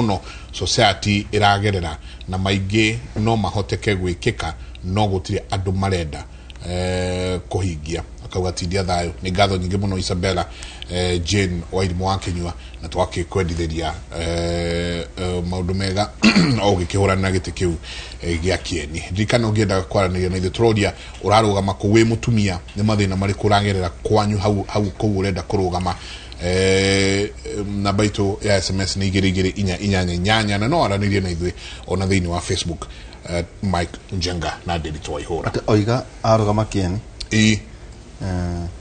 Mũno society ĩragerera na maingĩ no mahoteke gwĩkĩka, no gũtirĩ andũ marenda kũhingia. Akauga tindia thayũ. Nĩ ngatho nyingĩ mũno, Isabella Jane Wairimũ wa Kĩnyua, na twakĩkwendithĩria maũndũ mega o ũgĩkĩhũrana gĩtĩ kĩu gĩa kĩeni. Ririkana, ũngĩenda kwaranĩria na ithuĩ, tũroria ũrarũgama kũ, wĩ mũtumia, nĩ mathĩna marĩkũ ũragerera kwanyu hau hau kũu ũrenda kũrũgama. Namba itũ ya SMS nĩ 22488, na no aranĩrie na ithuĩ ona thĩinĩ wa Facebook. Mike Njenga na Ndĩritũ wa Ihũra. Atĩ oiga arũgama Kĩeni? Ĩ,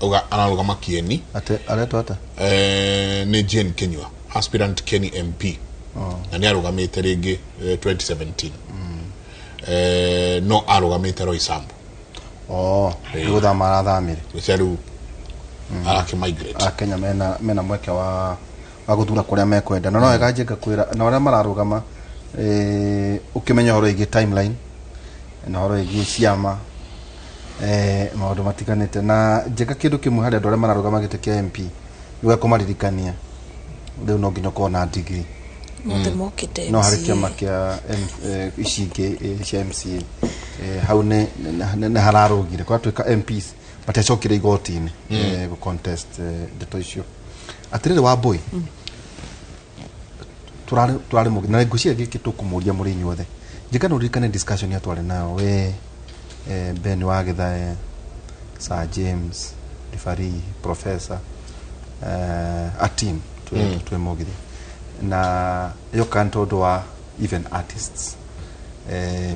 auga ararũgama Kĩeni. Atĩ aretwo atĩa? Nĩ Jane Kinyua, aspirant Keni MP. Na nĩ arũgamĩte rĩngĩ 2017, no arũgamĩte Roysambu. Oh, nĩ gũthama arathamire. Gũcia rĩu arakĩ migrate. Akenya mena mweke wa gũthura kũrĩa mekwenda, na no wega Njenga kwĩra na arĩa mararũgama, ũkĩmenya ũhoro wĩgiĩ timeline na ũhoro wĩgiĩ ciama, maũndũ matiganĩte. Na Njenga, kĩndũ kĩmwe harĩ andũ arĩa mararũgama gĩtĩ kĩa MP nĩwe kũmaririkania, rĩu no nginya ũkorwo na degree. Mothe mokĩte No harĩ MCA. Kĩama kĩa ici ingĩ, cia MCA, hau nĩ hararũgire kwatuĩka MPs matiacokire igoti-inĩ gũ contest ndeto icio. Atĩrĩrĩ, Wambũi, turarĩ mũgĩ na ngwĩciria gĩkĩ tũkũmũria mũrĩ inyuothe. Njĩka no ũririkane discussion ya twarĩ nayo, we, Ben wa Gĩthae, Sir James Ribari, professor, a team twĩ mũgithi na yoka nĩ tondũ wa even artists,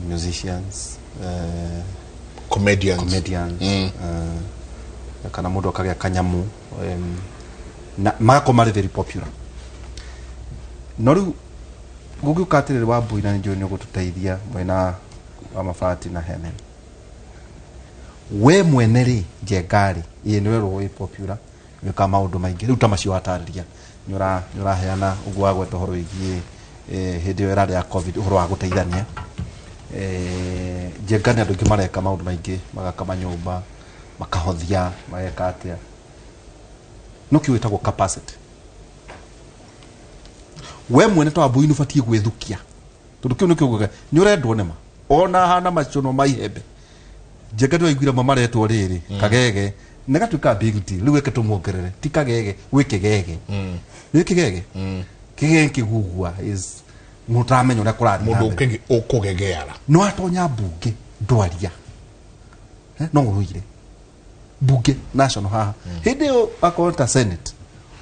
musicians, comedians, comedians, kana mũndũ akagĩa kanyamu, na magakorwo marĩ very popular. No rĩu gũgĩũka atĩrĩrĩ, Wambui, na nĩnjũĩ nĩ ũgũtũteithia mwena wa mabati na Helen, we mwene rĩ, Njenga rĩ, ĩĩ nĩ werwo wĩ popular, wĩkaga maũndũ maingĩ rĩu ta macio watarĩria, nĩ ũraheana ũguo wagweta ũhoro wĩgiĩ hĩndĩ ĩyo ĩrarĩ ya COVID, ũhoro wa gũteithania. Njenga, nĩ andũ aingĩ mareka maũndũ maingĩ, magaka manyũmba, makahothia, mageka atĩa, no kĩu ĩtagwo capacity. We mwene ta Wambui nĩ ũbatiĩ gwĩthukia, tondũ kĩu nĩkĩo nguga nĩ ũrendwo nĩma ona hana macono ma ihembe. Njenga, nĩ waiguire amwe maretwo rĩrĩ kagege nĩ gatuĩka big deal. Rĩu eke tũmuongerere, ti kagege, gwĩ kĩgege, nĩ kĩgege, kĩgege kĩgugua is mũndũ ũtaramenya ũrĩa kũrathiĩ na mũndũ mbere. Ũkũgegeara. No atonya mbunge ndwaria. No ũrũire mbunge national haha hĩndĩ ĩyo akorwo ta Senate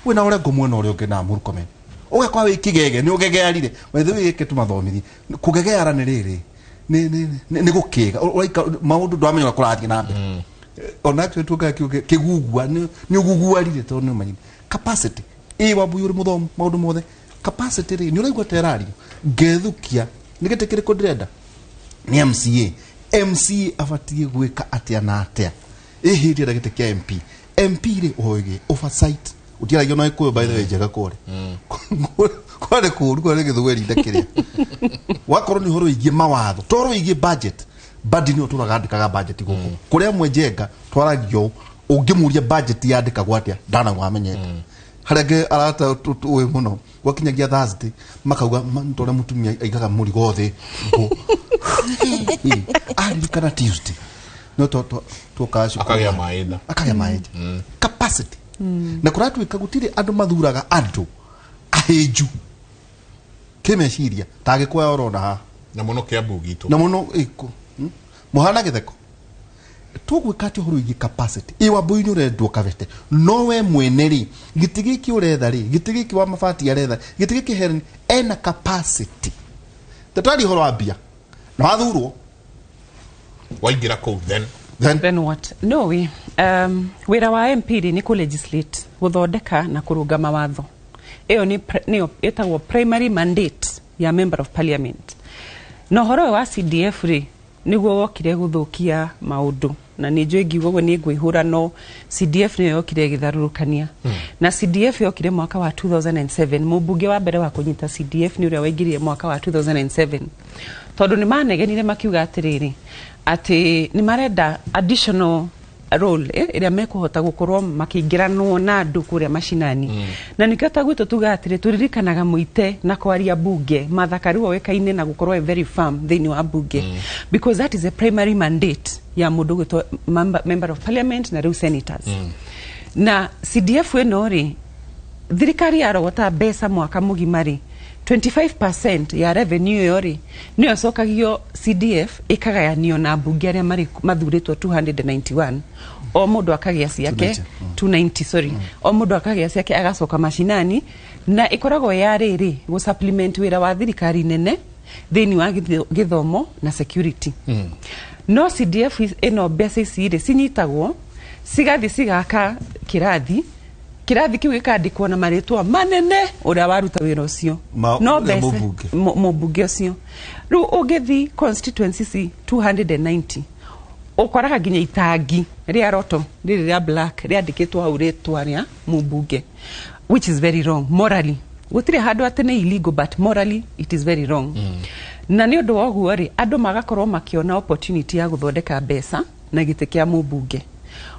wĩna ũrengo mwena ũrĩa ũngĩ na Murkomen, ũgakora wĩ kĩgege, nĩ ũgegearire. By the way, gĩkĩ tũmathomithie, kũgegeara nĩ rĩrĩ nĩ gũkĩga ũraika maũndũ, ndwamenya ũrĩa kũrathiĩ na mbere. Ona actually tuokaga kiugo kĩgugua, nĩ ũguguarire tondũ nĩ ũmanyire capacity. Ĩ Wambui, ũrĩ mũthomu maũndũ mothe, capacity rĩ, nĩ ũraigua ta ĩrario ngethukia nĩ gĩtĩ kĩrĩkũ ndĩrenda? Nĩ MCA. MCA abatiĩ gwĩka atĩa na atĩa? Ĩ hĩndĩ ĩrĩa gĩtĩ kĩa MP, MP rĩ, ũhoro wĩgiĩ oversight ũtiaragia na Gĩkũyũ. By the way, njega, kũrĩ kwarĩ kũũru, kwarĩ Gĩthweri na kĩrĩa wakorwo nĩ ũhoro wĩgiĩ mawatho, to ũhoro wĩgiĩ budget. Badi nĩ ũtũraga andĩkaga budget gũkũ kũrĩa amwe. Njenga, twaragia ũũ, ũngĩmũria budget yandĩkagwo atĩa, ndanagwo amenyete. Harĩa angĩ arata ũĩ mũno, gwakinyagia Thursday makauga tũrĩa mũtumia aigaga mũrigo thĩ ngũ. Aririkana Tuesday no tuokaga cukuru. Akagĩa maĩ nda. Akagĩa maĩ nja. Capacity na kũratuĩka gũtirĩ andũ mathuraga andũ ahĩnju kĩmeciria ta Agĩkũyũ ũrona haha. Na mũno Kĩambu gitũ. Na mũno ĩkũ. Mũhana gĩtheko tũgwĩka atĩ ũhoro wĩgiĩ capacity. Ĩ Wambui, nĩ ũrendwo kabete, no we mwene rĩ, gĩtĩ gĩkĩ ũretha rĩ, gĩtĩ gĩkĩ wa mabati aretha, gĩtĩ gĩkĩ Helen ena capacity? Tũtari ũhoro wa mbia na wathurwo. Waingĩra kũu then? Then? Then what? No we wĩra wa MP rĩ, nĩ kũ-legislate, gũthondeka na kũrũnga mawatho. Ĩyo nĩ nĩyo ĩtagwo primary mandate ya member of parliament. Na ũhoro ũyũ wa CDF rĩ, nĩguo wokire gũthũkia maũndũ, na nĩ njũĩ ngiuga ũguo nĩ ngwĩhũra, no CDF nĩyo yokire ĩgĩtharũrũkania. Na CDF yokire mwaka wa 2007. Mũmbunge wa mbere wa kũnyita CDF nĩ ũrĩa waingĩrire mwaka wa 2007, tondũ nĩ manegenire makiuga atĩrĩrĩ, atĩ nĩ marenda additional role ĩrĩa mekũhota gũkorwo makĩingĩranwo na andũ kũrĩa macinani. Na nĩkĩo ta gwitũ tugaga atĩrĩ, tũririkanaga Mũite na kwaria bunge, Martha Karua oĩkaine na gũkorwo e very firm thĩinĩ wa bunge, because that is a primary mandate ya mũndũ gwĩtwo member of parliament na rĩu senators. Na CDF ĩno rĩ, thirikari yarogota mbeca mwaka mũgima rĩ, 25% ya revenue ĩyo rĩ, nĩyo ĩcokagio CDF, ĩkagayanio na mbunge arĩa marĩ mathurĩtwo 291, o mũndũ akagĩa ciake. 290. 290, sorry. O mũndũ akagĩa ciake, agacoka macinani, na ĩkoragwo ya rĩrĩ gũ supplement wĩra wa thirikari nene thĩinĩ wa gĩthomo na security. No CDF ĩno, mbeca ici rĩ, cinyitagwo cigathiĩ cigaka kĩrathi. Kĩrathi kĩu gĩkandĩkwo na marĩtwa manene ũrĩa waruta wĩra ũcio. No ya mbeca mũmbunge. Mũmbunge ũcio. Rĩu ũngĩthi constituency ici 290, ũkoraga nginya itangi rĩa roto rĩrĩ rĩa black rĩandĩkĩtwo hau rĩtwa rĩa mũmbunge, which is very wrong morally. Gũtirĩ handũ atĩ nĩ illegal, but morally it is very wrong. Na nĩ ũndũ wa ũguo rĩ, andũ magakorwo makĩona opportunity ya gũthondeka mbeca na gĩtĩ kĩa mũmbunge.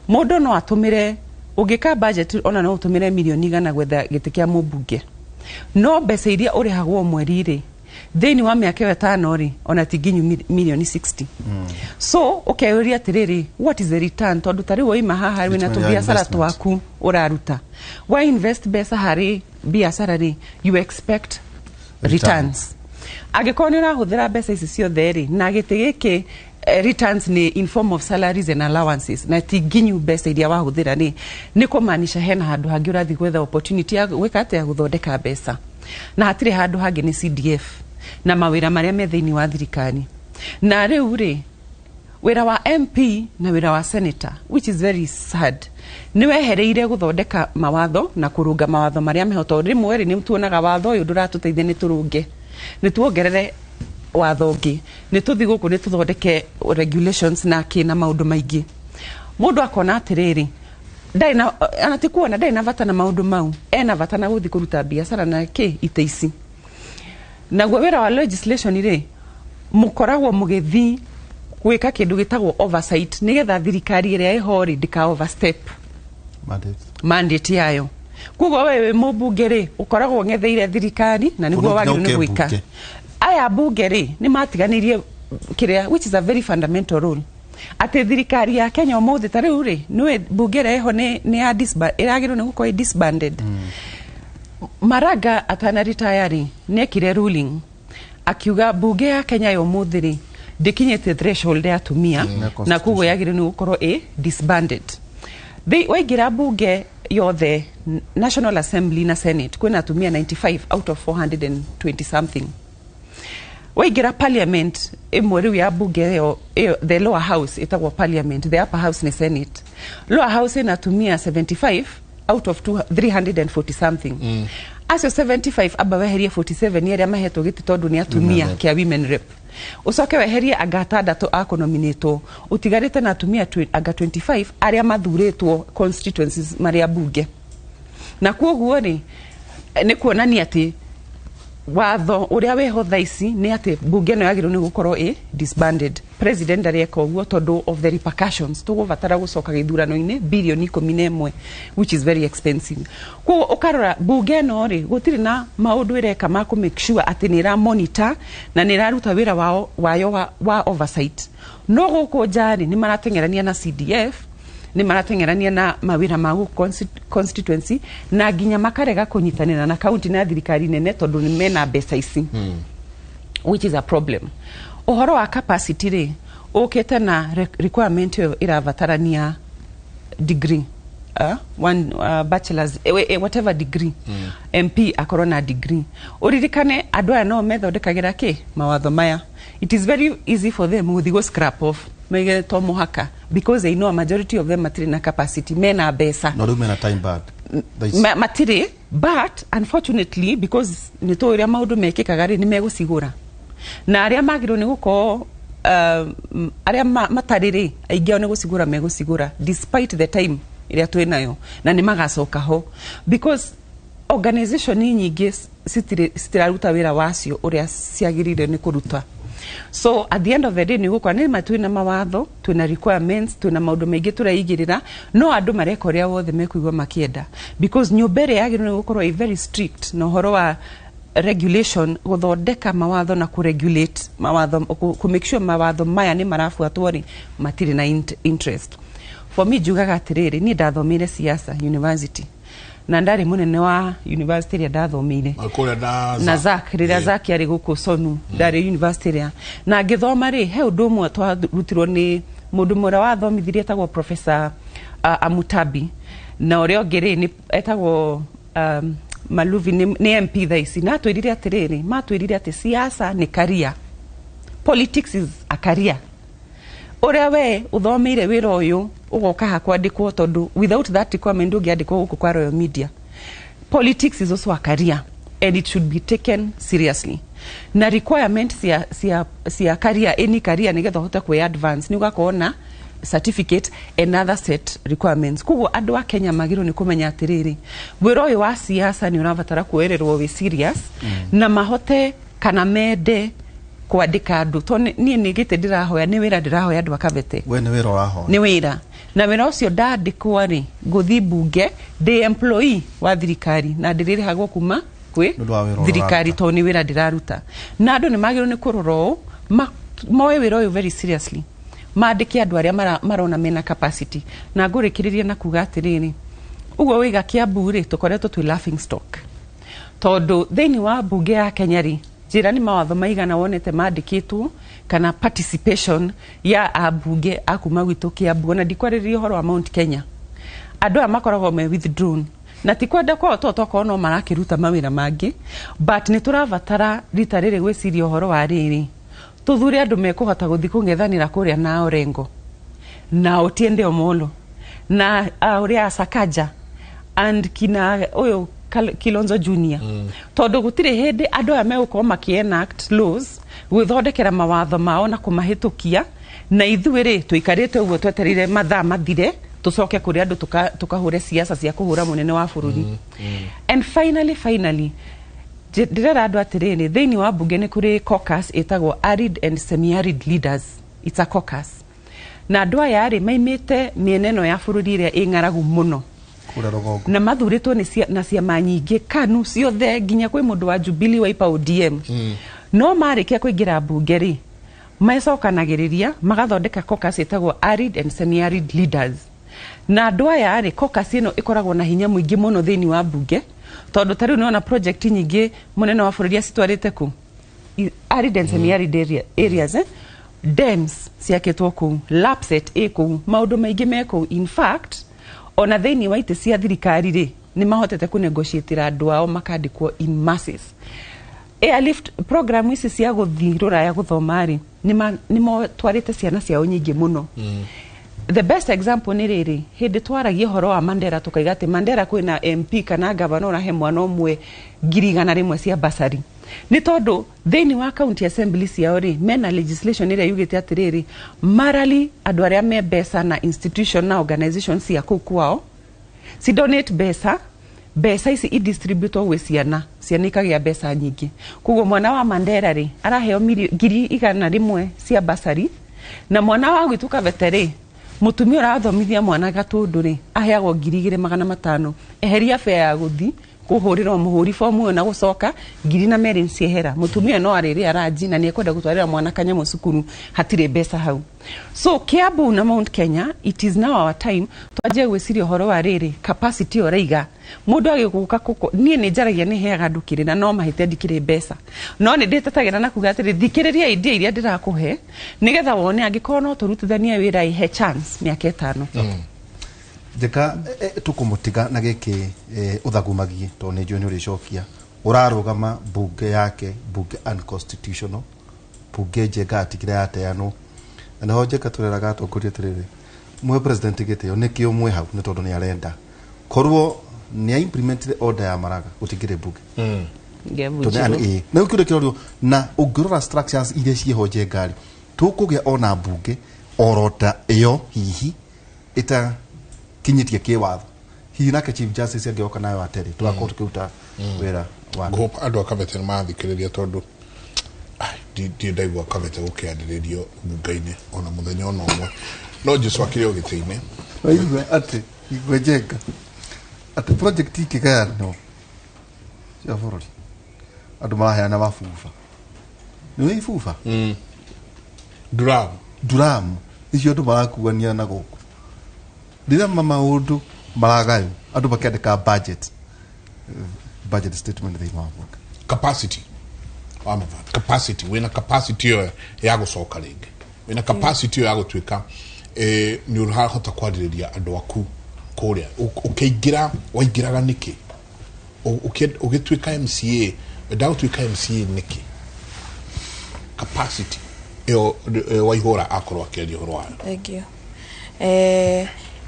Mũndũ no atũmĩre, ũngĩka budget, ona no ũtũmĩre mirioni 100 gwetha gĩtĩ kĩa mũmbunge, no mbeca iria ũrĩhagwo mweri rĩ, thĩinĩ wa mĩaka ĩyo 5 rĩ, ona ti nginyu mirioni 60. So ũkeyũria atĩrĩrĩ, what is the return? Tondũ ta rĩu waima haha wĩna Return ya tũbiacara investment. twaku ũraruta, wa invest mbeca harĩ biacara rĩ, you expect returns. Angĩkorwo nĩ ũrahũthĩra mbeca ici ciothe rĩ na gĩtĩ gĩkĩ, returns nĩ in form of salaries and allowances, na ti nginyu mbeca iria wahũthĩra rĩ, nĩ kũmaanisha hena handũ hangĩ ũrathiĩ gwetha opportunity ya gwĩka atĩa? Gũthondeka mbeca. Na hatirĩ handũ hangĩ, nĩ CDF na mawĩra marĩa me thĩinĩ wa thirikari. Na rĩu rĩ, wĩra wa MP na wĩra wa senator, which is very sad, nĩ wehereire gũthondeka mawatho na kũrũnga mawatho marĩa meho, tondũ rĩmwe rĩ, nĩ tuonaga watho ũyũ ndũratũteithia, nĩ tũrũnge, nĩ tuongerere watho ũngĩ, nĩ tũthi gũkũ, nĩ tũthondeke regulations na kĩ na maũndũ maingĩ. Mũndũ akona atĩrĩrĩ, ndarĩ na ona ti kuona, ndarĩ na bata na maũndũ mau, ena bata na gũthiĩ kũruta biacara na kĩ ite ici. Naguo wĩra wa legislation rĩ, mũkoragwo mũgĩthiĩ gwĩka kĩndũ gĩtagwo oversight, nĩgetha thirikari ĩrĩa ĩho rĩ ndĩka overstep Mandate. mandate yayo. Koguo we wĩ mũmbunge rĩ, ũkoragwo ng'etheire thirikari na nĩguo Koguo nginya wagĩrĩirwo nĩ ũke gwĩka. mbunge. Aya mbunge rĩ, nĩ matiganĩirie kĩrĩa which is a very fundamental role, atĩ thirikari ya Kenya ũmũthĩ ta rĩu rĩ, nĩũĩ mbunge ĩrĩa ĩho nĩ ya ĩragĩrĩirwo nĩ gũkorwo ĩ disbanded. Maraga atana retire rĩ, nĩekire ruling akiuga mbunge ya Kenya ya ũmũthĩ rĩ, ndĩkinyĩtie threshold ya atumia, Ya na koguo yagĩrĩirwo nĩ gũkorwo ĩ disbanded. Waingĩra mbunge yothe, National Assembly na Senate, kwĩna atumia 95 out of 420 something. Waingĩra parliament ĩmwe rĩu ya mbunge ĩyo, the lower house ĩtagwo parliament, the upper house nĩ Senate, lower house ĩna atumia 75 out of 340 something. Acio 75, amba weherie 47 arĩa mahetwo gĩtĩ tondũ nĩ atumia Women rep. Kĩa women rep, ũcoke weherie anga atandatũ akũnominĩtwo, ũtigarĩte na atumia anga 25 arĩa mathurĩtwo constituencies marĩa mbunge. Na koguo rĩ, nĩ kuonania atĩ watho ũrĩa wĩho thaa ici nĩ atĩ mbunge ĩno yagĩrĩirwo nĩ gũkorwo ĩ disbanded. President ndarĩ ũguo tondũ of the repercussions, tũgũbatara gũcoka gĩthurano-inĩ birioni 11, which is very expensive. Koguo ũkarora mbunge ĩno rĩ, gũtirĩ na maũndũ ĩreka ma kũ make sure atĩ nĩ ĩra monitor na nĩ ĩraruta wĩra wao wayo wa oversight. No gũkũ nja rĩ, nĩ marateng'erania na CDF, nĩ marateng'erania na mawĩra ma gũkũ constituency, na nginya makarega kũnyitanĩra na kaunti na thirikari nene tondũ nĩ mena mbeca ici, which is a problem. Ũhoro wa capacity rĩ, ũkĩte na requirement ĩyo ĩrabatarania degree, one bachelors, whatever degree, MP akorwo na degree. Ũririkane andũ aya no methondekagĩra kĩ mawatho maya. It is very easy for them gũthiĩ gũ scrap off maige to mũhaka, because they know a majority of them matirĩ na capacity, mena mbeca. No rĩu mena time bad. Thaa ici. Matirĩ, but unfortunately, because nĩ tũĩ ũrĩa maũndũ mekĩkaga rĩ, nĩ megũcigũra, na arĩa magĩrĩirwo nĩ gũkorwo arĩa matarĩ rĩ, aingĩ ao nĩ gũcigũra megũcigũra despite the time ĩrĩa twĩ nayo, na nĩ magacoka ho because organization nyingĩ citiraruta wĩra wacio ũrĩa ciagĩrĩire nĩ kũruta. So at the end of the day nĩ gũkora nĩ ma twĩna mawatho, twĩna requirements, twĩna maũndũ maingĩ tũreigĩrĩra, no andũ mareka ũrĩa wothe mekũigua makĩenda, because nyũmba ĩrĩa yagĩrĩirwo nĩ gũkorwo ĩ very strict na ũhoro wa regulation, gũthondeka mawatho na kũregulate mawatho, kũ make sure mawatho maya nĩ marabuatwo rĩ, matirĩ na interest. For me, njugaga atĩrĩrĩ, niĩ ndathomeire siasa university na ndarĩ mũnene wa university ĩrĩa ndathomeire. Kũrĩa na Na Zak, rĩrĩa Zak yarĩ gũkũ Sonu, ndarĩ university ĩrĩa na ngĩthoma rĩ, he ũndũ ũmwe twarutirwo nĩ mũndũ ũmwe wathomithirie etagwo Professor Amutabi, na ũrĩa ũngĩ rĩ nĩ etagwo Maluvi, nĩ MP thaa ici, na atwĩrire atĩrĩrĩ, matwĩrire atĩ siasa nĩ career, politics is a career. Ũrĩa we ũthomeire wĩra ũyũ ũgoka ha kwandĩkwo, tondũ without that requirement ndũngĩandĩkwo gũkũ kwa Royal Media. Politics is also a career and it should be taken seriously, na requirement cia career, any career, nĩgetha ũhote kwĩ advance nĩ ũgakorwo na certificate and other set requirements. Koguo andũ a Kenya magĩrĩirwo nĩ kũmenya atĩrĩrĩ, wĩra ũyũ wa siasa nĩ ũrabatara kuoererwo wĩ serious na mahote kana mende kwandĩka andũ, tondũ niĩ nĩ gĩtĩ ndĩrahoya, nĩ wĩra ndĩrahoya andũ a Kabete. We nĩ wĩra ũrahoya. Nĩ wĩra, na wĩra ũcio ndandĩkwo rĩ, ngũthi mbunge ndĩ employee wa thirikari na ndĩrĩrĩhagwo kuma kwĩ Nĩ ũndũ wa wĩra ũrĩa thirikari ũraruta. Tondũ nĩ wĩra ndĩraruta, na andũ nĩ magĩrĩirwo nĩ kũrora ũũ, moe wĩra ũyũ very seriously, mandĩke andũ arĩa marona mena capacity. Na ngũrĩkĩrĩria na kuga atĩrĩrĩ, ũguo wĩiga Kiambu rĩ, tũkoretwo twĩ laughing stock, tondũ thĩinĩ wa mbunge ya Kenya rĩ, njĩra nĩ mawatho maigana wonete mandĩkĩtwo kana participation ya ambunge a kuma gwitũ Kiambu? Ona ndikwarĩrĩria ũhoro wa Mount Kenya, andũ aya makoragwo me withdrawn na ti kwenda kwao, to tokorwo no marakĩruta mawĩra mangĩ, but nĩ tũrabatara rita rĩrĩ gwĩciria ũhoro wa rĩrĩ, tũthure andũ mekũhota gũthiĩ kũng'ethanĩra kũrĩa na Orengo na Otiende Omolo na ũrĩa Sakaja and kina ũyũ Kilonzo Junior, tondũ gũtirĩ hĩndĩ andũ aya megũkorwo makĩ-enact laws, gwĩthondekera mawatho mao na kũmahĩtũkia, na ithuĩ rĩ tũikarĩte ũguo twetereire mathaa mathire tũcoke kũrĩ andũ tũkahũre siasa cia kũhũra mũnene wa bũrũri. And finally, ndĩrera andũ atĩrĩrĩ, thĩinĩ wa mbunge nĩ kũrĩ caucus ĩtagwo Arid and Semi-Arid Leaders. It's a caucus, na andũ aya rĩ maimĩte mĩena ĩno ya bũrũri ĩrĩa ĩ ng'aragu mũno kũrĩa rũgongo, na mathurĩtwo nĩ na ciama nyingĩ, KANU ciothe, nginya kwĩ mũndũ wa Jubilee, Wiper, ODM. No marĩkia kũingĩra mbunge rĩ, mecokanagĩrĩria magathondeka caucus ĩtagwo Arid and Semi-Arid Leaders. Na andũ aya rĩ, caucus ĩno ĩkoragwo na hinya mũingĩ mũno thĩinĩ wa mbunge, tondũ ta rĩu nĩwona project nyingĩ mũnene wa bũrũri acitwarĩte kũ arid and semi-arid areas, eh? Dams ciakĩtwo kũu, lapset ĩ kũu, maũndũ maingĩ me kũu. In fact, ona thĩinĩ wa itĩ cia thirikari rĩ, nĩ mahotete kũnegotiatĩra andũ ao makandĩkwo in masses. Airlift program ici cia gũthiĩ rũraya gũthoma rĩ, nĩ matwarĩte ciana ciao nyingĩ mũno. The best example nĩ rĩrĩ, hĩndĩ twaragia ũhoro wa Mandera, tũkaiga atĩ Mandera kwĩna MP kana gavana ũrahe mwana ũmwe 100,000 cia basari, nĩ tondũ thĩinĩ wa county assembly ciao rĩ, mena legislation ĩrĩa yugĩte atĩrĩrĩ, marali andũ arĩa me mbeca na institution na organization cia kũu kwao ci donate mbeca, mbeca ici idistributwo gwĩ ciana, ciana ikagĩa mbeca nyingĩ. Koguo mwana wa Mandera rĩ, araheo 100,000 cia basari, na mwana wa gwitũ Kabete rĩ, mũtumia ũrathomithia mwana Gatũndũ rĩ, aheagwo 2,500. Eheria bea ya gũthi kũhũrĩrwo mũhũri bomu ĩyo na gũcoka ngiri na merĩ ciehera, mũtumia no arĩrĩa ranji na nĩ ekwenda gũtwarĩra mwana kanyamũ cukuru, hatirĩ mbeca hau. So Kiambu na Mount Kenya, it is now our time twanjie gwĩciria ũhoro wa rĩrĩ, capacity ũraiga mũndũ agĩgũka kũkũ. Niĩ nĩ njaragia, nĩ heaga andũ kĩrĩra, no mahĩtia ndikĩrĩ mbeca, no nĩ ndĩtetagĩra na kuga atĩrĩ, thikĩrĩria idea iria ndĩrakũhe nĩgetha wone angĩkorwo no tũrutithanie wĩra, ihe chance mĩaka 5. Njeka tũkũmũtiga na gĩkĩ, ũthagumagie tondũ nĩ njũĩ nĩ ũrĩcokia. Ũrarũgama mbunge yake, mbunge unconstitutional, mbunge Njenga atigire yateanwo, na nĩho Njenga tũreraga atongoria atĩrĩrĩ, mũhe president gĩtĩo nĩkĩo mwĩ hau, nĩ tondũ nĩ arenda korwo nĩ a implementire order ya Maraga gũtingĩrĩ mbunge. Ngĩabunjirwo. Na rĩu kĩũria kĩrorio, na ũngĩrora structures iria ciĩho Njenga rĩ, tũkũgĩa ona mbunge orota ĩyo hihi ĩtakinyĩtie kĩwatho, hihi nake Chief Justice angĩoka nayo atĩrĩ, tũgakorwo tũkĩruta wĩra wa Ngũhope andũ a Kabete nĩ marathikĩrĩria, tondũ Ai, ndirĩ ndaigua Kabete gũkĩarĩrĩrio mbunge-inĩ ona mũthenya ona ũmwe, no Jesu akĩrĩ o gĩtĩ-inĩ. Waigua atĩ Igwe Njenga atĩ project ikĩgayanwo cia bũrũri, andũ maraheana mabuba, nĩ ibuba. Drum. Nduramu icio andũ marakuania na gũkũ rĩrĩa maũndũ maragaywo, andũ makĩandĩka budget statement thĩinĩ wa bunge. Capacity wa mabati, capacity, wĩna capacity ĩyo ya gũcoka rĩngĩ, wĩna capacity ĩyo ya gũtuĩka nĩ ũrahota kwarĩrĩria andũ aku kũrĩa. Ũkĩingĩra waingĩraga nĩkĩ? Ũgĩtuĩka MCA, wendaga gũtuĩka MCA nĩkĩ? Capacity ĩyo Waihũra akorwo akĩaria ũhoro wayo. Thank you.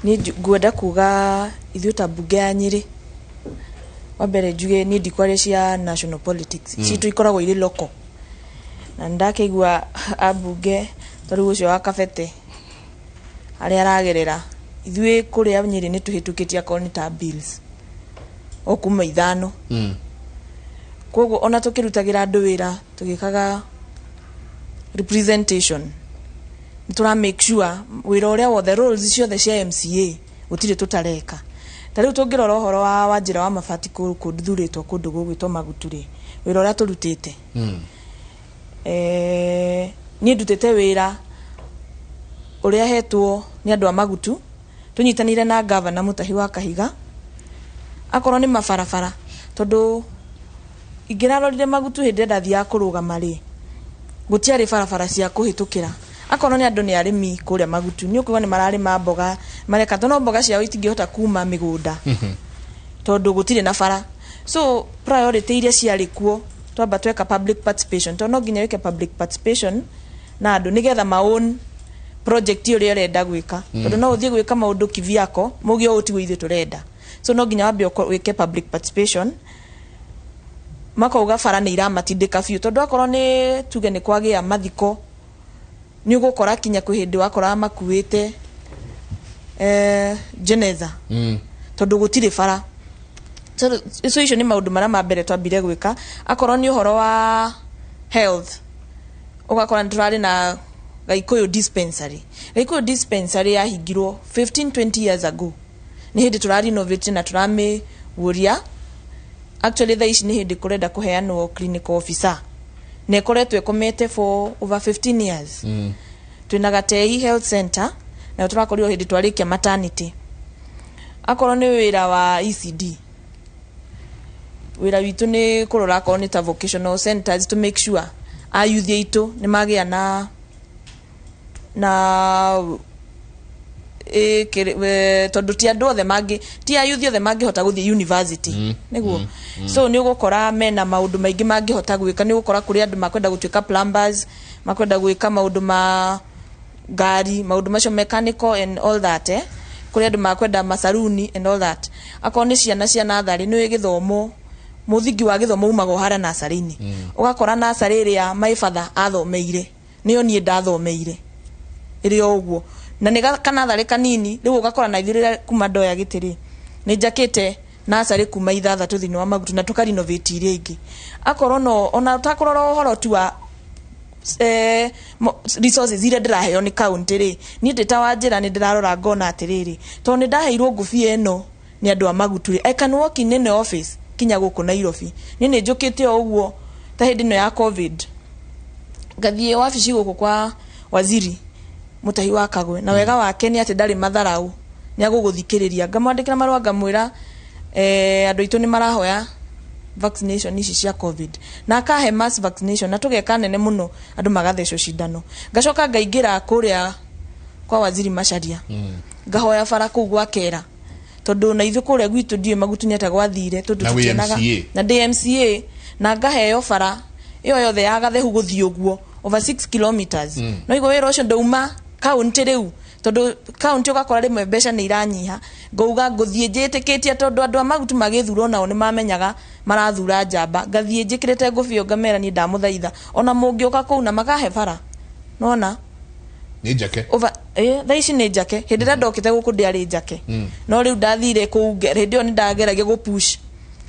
Niĩ ngwenda kuga ithuĩ ta mbunge ya Nyĩrĩ, wa mbere njuge niĩ ndikwaria cia national politics, citũ ikoragwo irĩ local, na nĩndakĩigua ambunge ta rĩu ũcio wa Kabete harĩa aragerera. Ithuĩ kũrĩa Nyĩrĩ nĩ tũhĩtũkĩtie akorwo nĩ ta bills o kuma 5. Koguo ona tũkĩrutagĩra andũ wĩra, tũgĩkaga representation, nĩ tũra make sure wĩra ũrĩa wothe, roles ciothe cia MCA, gũtirĩ tũtareka. Ta rĩu tũngĩrora ũhoro wa njĩra wa mabati kũndũ thurĩtwo kũndũ gũgwĩtwo Magutu rĩ, wĩra ũrĩa tũrutĩte, niĩ ndutĩte wĩra ũrĩa hetwo nĩ andũ a Magutu, tũnyitanĩire na gavana Mutahi wa Kahiga, akorwo nĩ mabarabara, tondũ ingĩrarorire Magutu hĩndĩ ĩrĩa ndathiaga kũrũgama rĩ, gũtiarĩ barabara cia kũhĩtũkĩra. Akorwo nĩ andũ nĩ arĩmi kũrĩa Magutu, nĩ ũkuga nĩ mararĩma mboga mareka, tondũ no mboga ciao itingĩhota kuma mĩgũnda tondũ gũtirĩ na bara. So priority iria ciarĩ kuo, twamba tweka public participation, tondũ no nginya wĩke public participation na andũ nĩgetha ma own project ũrĩa ũrenda gwĩka, tondũ no ũthiĩ gwĩka maũndũ kivyako muge ũũ tiguo ithuĩ tũrenda. So no nginya wambe wĩke public participation, makauga bara nĩ iramatindĩka biũ, tondũ akorwo nĩ tuge nĩ kwagĩa mathiko, nĩ ũgũkora kinya kwĩ hĩndĩ wakoraga makuĩte jeneza tondũ gũtirĩ bara. So icio nĩ maũndũ marĩa ma mbere twambire gwĩka. Akorwo nĩ ũhoro wa health, ũgakora nĩ tũrarĩ na Gaikuyu dispensary. Gaikuyu dispensary yahingirwo 15 20 years ago, nĩ hĩndĩ tũra renovate na tũramĩguria. Actually thaa ici nĩ hĩndĩ kũrenda kũheanwo clinical officer, na ĩkoretwo ĩkomete for over 15 years. Twĩna Gatei Health Center, nayo tũrakorirwo hĩndĩ twarĩkia maternity. Akorwo nĩ wĩra wa ECD, wĩra witũ nĩ kũrora akorwo nĩ ta vocational centers to make sure ayuthi aitũ nĩ magĩa na tondũ ti andũ othe mangĩ, ti ayuthi othe mangĩhota gũthiĩ university, nĩguo. So nĩ ũgũkora mena maũndũ maingĩ mangĩhota gwĩka. Nĩ ũgũkora kũrĩ andũ makwenda gũtuĩka plumbers, makwenda gwĩka maũndũ ma ngari, maũndũ macio mechanical and all that. Kũrĩ andũ makwenda masaruni and all that. Akorwo nĩ ciana cia natharĩ, nĩ gĩthomo, mũthingi wa gĩthomo umaga o harĩa nacarĩ-inĩ. Ũgakora nacarĩ ĩrĩa my father athomeire nĩyo niĩ ndathomeire, ĩrĩ o ũguo, na nĩ kanatharĩ kanini. Rĩu ũgakora na ithuĩ rĩrĩa kuma ndoya gĩtĩ rĩ, nĩ njakĩte nacarĩ kuma 6 thĩinĩ wa Magutu, na tũkarinovate iria ingĩ. Akorwo no ona ũtakũrora ũhoro tu wa resources iria ndĩraheo nĩ county rĩ, niĩ ndĩ ta Wanjĩra nĩ ndĩrarora ngona atĩrĩrĩ, tondũ nĩ ndaheirwo ngũbia ĩno nĩ andũ a Magutu rĩ, I can walk in any office kinya gũkũ Nairobi. Niĩ nĩ njũkĩte o ũguo ta hĩndĩ ĩno ya COVID, ngathiĩ wabici gũkũ kwa waziri Mutahi wa Kagwe, na wega wake nĩ atĩ ndarĩ matharau, nĩ agũgũthikĩrĩria. Ngamwandĩkĩra marũa, ngamwĩra andũ aitũ nĩ marahoya vaccination ici cia COVID, na akahe mass vaccination na tũgeka nene mũno, andũ magathecwo cindano. Ngacoka ngaingĩra kũrĩa kwa waziri Macharia, ngahoya bara kũu gwa Kera, tondũ na ithuĩ kũrĩa gwitũ ndiũĩ Magutu nĩ atĩa gwathire, tondũ Na wĩ tũtionaga. MCA. Na ndĩ MCA, na ngaheo bara ĩyo yothe ya Gathehu gũthiĩ ũguo over 6 kilometers. No igua wĩra ũcio ndauma kaunti rĩu, tondũ kaunti ũgakora rĩmwe mbeca nĩ iranyiha, ngauga ngũthiĩ njĩtĩkĩtie, tondũ andũ a Magutu magĩthurwo nao nĩ mamenyaga marathura njamba. Ngathiĩ njĩkĩrĩte ngũbia, ngamera niĩ ndamũthaitha ona mũngĩũka kũu, na makahe bara nona. Nĩ njake. Over thaa ici nĩ njake. Hĩndĩ ĩrĩa ndokĩte gũkũ ndĩarĩ njake, no rĩu ndathire kũu hĩndĩ ĩyo nĩ ndageragia gũ push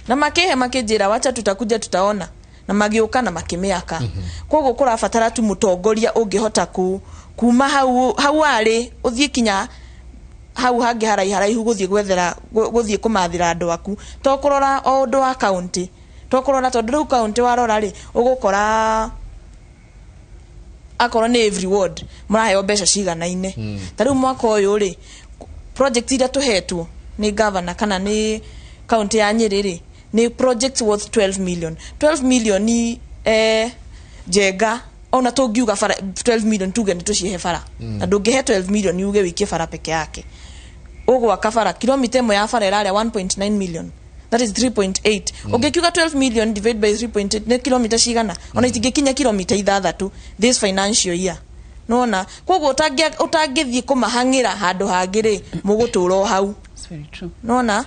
na makĩhe, makĩnjĩra wacha tutakuja tutaona. Na Na magĩũka na makĩmĩaka. Koguo kũrabatara tu mũtongoria ũngĩhota ku kuma hau hau arĩ ũthiĩ kinya hau hangĩ haraihu haraihu, gũthiĩ gwethera, gũthiĩ kũmathĩra andũ aku, to kũrora o ũndũ wa kaunti, to kũrora tondũ rĩu kaunti warora rĩ, ũgũkora akorwo nĩ every ward mũraheo mbeca ciganaine. Ta rĩu mwaka ũyũ rĩ, project iria tũhetwo nĩ governor kana nĩ kaunti ya Nyĩrĩ rĩ, nĩ project worth 12 million. 12 million ni njenga ona tũngiuga bara 12 million, tuge nĩ tũcihe bara, na ndũngĩhe 12 million uge wĩikie bara peke yake. Ũgwaka bara kilomita ĩmwe ya bara ĩrarĩa 1.9 million, that is 3.8. Ũngĩkiuga 12 million divide by 3.8 nĩ kilomita cigana? Ona itingĩkinya kilomita 6 this financial year. Nona koguo ũtangĩthiĩ kũmahang'ĩra handũ hangĩ rĩ, mũgũtũra o hau. It's very true. Nona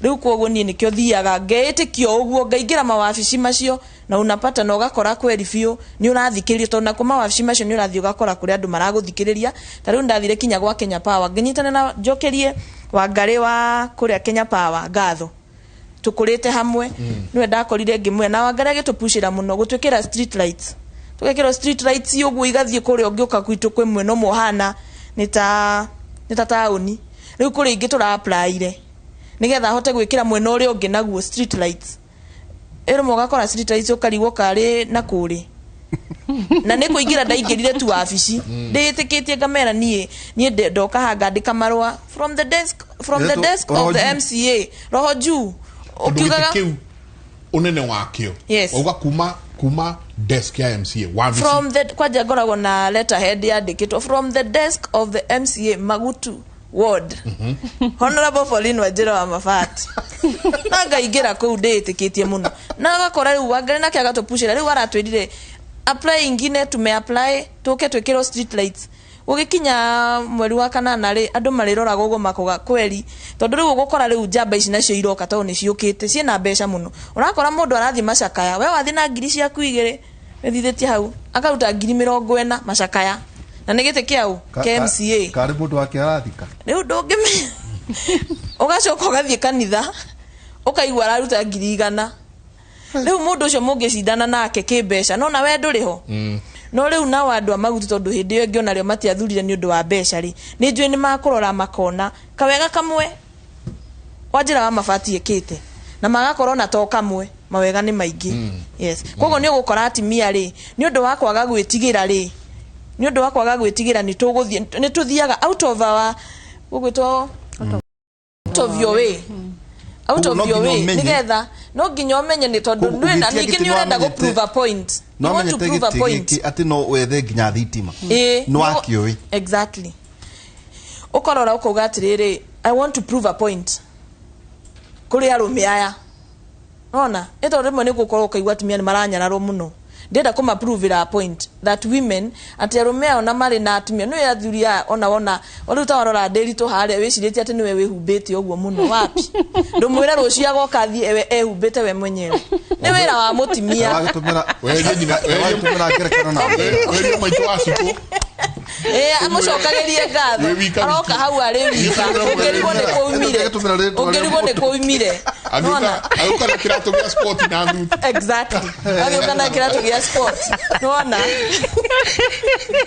rĩu koguo niĩ nĩkĩo thiaga ngeĩtĩkio ũguo, ngaingĩra mawabici macio na unapata na ũgakora kweri biũ nĩ ũrathikĩrĩrio, tondũ nakuo mawabici macio nĩ ũrathiĩ ũgakora kũrĩ andũ maragũthikĩrĩria. Ta rĩu ndathire kinya gwa Kenya Power, ngĩnyitana na njokerie Wangarĩ wa kũrĩa Kenya Power ngatho, tũkũrĩte hamwe. Nĩwe ndakorire ngĩmwĩra, na Wangarĩ agĩtũpucĩra mũno gũtwĩkĩra street lights, tũgekĩrwo street lights ũguo igathiĩ kũrĩa ũngĩũka gwitũ kwĩ mwena ũmwe ũhana nĩ ta taũni. Rĩu kũrĩ ingĩ tũra-applyire nĩgetha ahote gwĩkĩra mwena ũrĩa ũngĩ naguo street lights. Ĩrĩmwe ũgakora street lights ũkarigwo karĩ na kũrĩ na nĩ kũingĩra. Ndaingĩrire tu wabici ndĩĩtĩkĩtie, ngamera niĩ ndoka haha ngandĩka marũa from the desk, from the Ĩretwo desk of the roho. MCA, roho juu. Tondũ gĩtĩ Ũkiugaga kĩu ũnene wakĩo, Yes. wauga kuma desk ya MCA wabici. From the, kwanja ngoragwo na letterhead yandĩkĩtwo "From the desk of the MCA Magutu Ward, Honorable Pauline Wanjĩra wa Mabati", na ngaingĩra kũu ndĩĩtĩkĩtie mũno, na agakora rĩu Wangarĩ nake agatũpucĩra. Rĩu aratwĩrire apply ingine, tume apply tũke twĩkĩrwo street lights. Gũgĩkinya mweri wa kanana rĩ, andũ marĩroraga ũguo makoga kweri, tondũ rĩu ũgũkora rĩu njamba ici nacio iroka, tondũ nĩ ciũkĩte ciĩna mbeca mũno. Ũrakora mũndũ arathiĩ macakaya, we wathiĩ na 2,000 ciaku wĩthithĩtie hau, akaruta 40,000 macakaya, na nĩ gĩtĩ kĩau kĩa MCA. Karĩ mũndũ wake arathika. Rĩu ndũngĩmenya. Ũgacoka ũgathiĩ kanitha ũkaigua araruta 100,000. Rĩu mũndũ ũcio mũngĩcindana nake kĩmbeca, no na we ndũrĩ ho. No rĩu nao andũ a Magutu, tondũ hĩndĩ ĩyo ĩngĩ onarĩo matiathurire nĩ ũndũ wa mbeca rĩ, nĩ njũĩ nĩ makũrora makona kawega kamwe Wanjĩra wa Mabati ĩkĩte, na magakorwo na to kamwe, mawega nĩ maingĩ. Yes, koguo nĩ ũgũkora atimia rĩ, nĩ ũndũ wa kwaga gwĩtigĩra rĩ, nĩ ũndũ wa kwaga gwĩtigĩra, nĩ tũgũthiĩ, nĩ tũthiaga out of our, gũgwĩtwo out of your way, out Koguo of no your nginya way. ũmenye. Nĩgetha no nginya ũmenye nĩ tondũ Koguo ndwĩna ũgĩtia ningĩ gĩtĩ nĩ ũrenda nĩwamenyete- gũ prove a point. You want to no prove a amenyete point. gĩtĩ gĩkĩ atĩ no wethe nginya thitima. Ĩĩ, nĩ wakĩũĩ. Exactly, ũkarora ũkauga atĩrĩrĩ, I want to prove a point kũrĩ arũme aya. Nona ĩ tondũ rĩmwe nĩ gũkorwo ũkaigua atumia nĩ maranyararwo mũno, ndĩrenda kũma-provĩra a point that women, atĩ arũme aya ona marĩ na atumia nĩ athuri aya ona wona rĩu ta warora Ndĩritũ harĩa wĩcirĩtie atĩ nĩwe wĩhumbĩte ũguo mũno, wapi, ndũmwĩre rũciũ agoka athiĩ ewe ehumbĩte we mwenyewe, nĩ wĩra wa mũtimia. Wagĩtũmĩra Weherie nyina- weherie- wagĩtũmĩra ngerekano na weherie maitũ wa cukũ. Ĩĩ, amũcokagĩrie ngatho. Wĩ wika Aroka wiki. hau arĩ wika, ũngĩrigwo nĩ kũumire, Ĩtũmĩra rĩtwa rĩa ũngĩrigwo nĩ kũumire. Nona Agĩũka na kĩratũ gĩa sport na thuti. Exactly, agĩũka na kĩratũ gĩa sport, nona.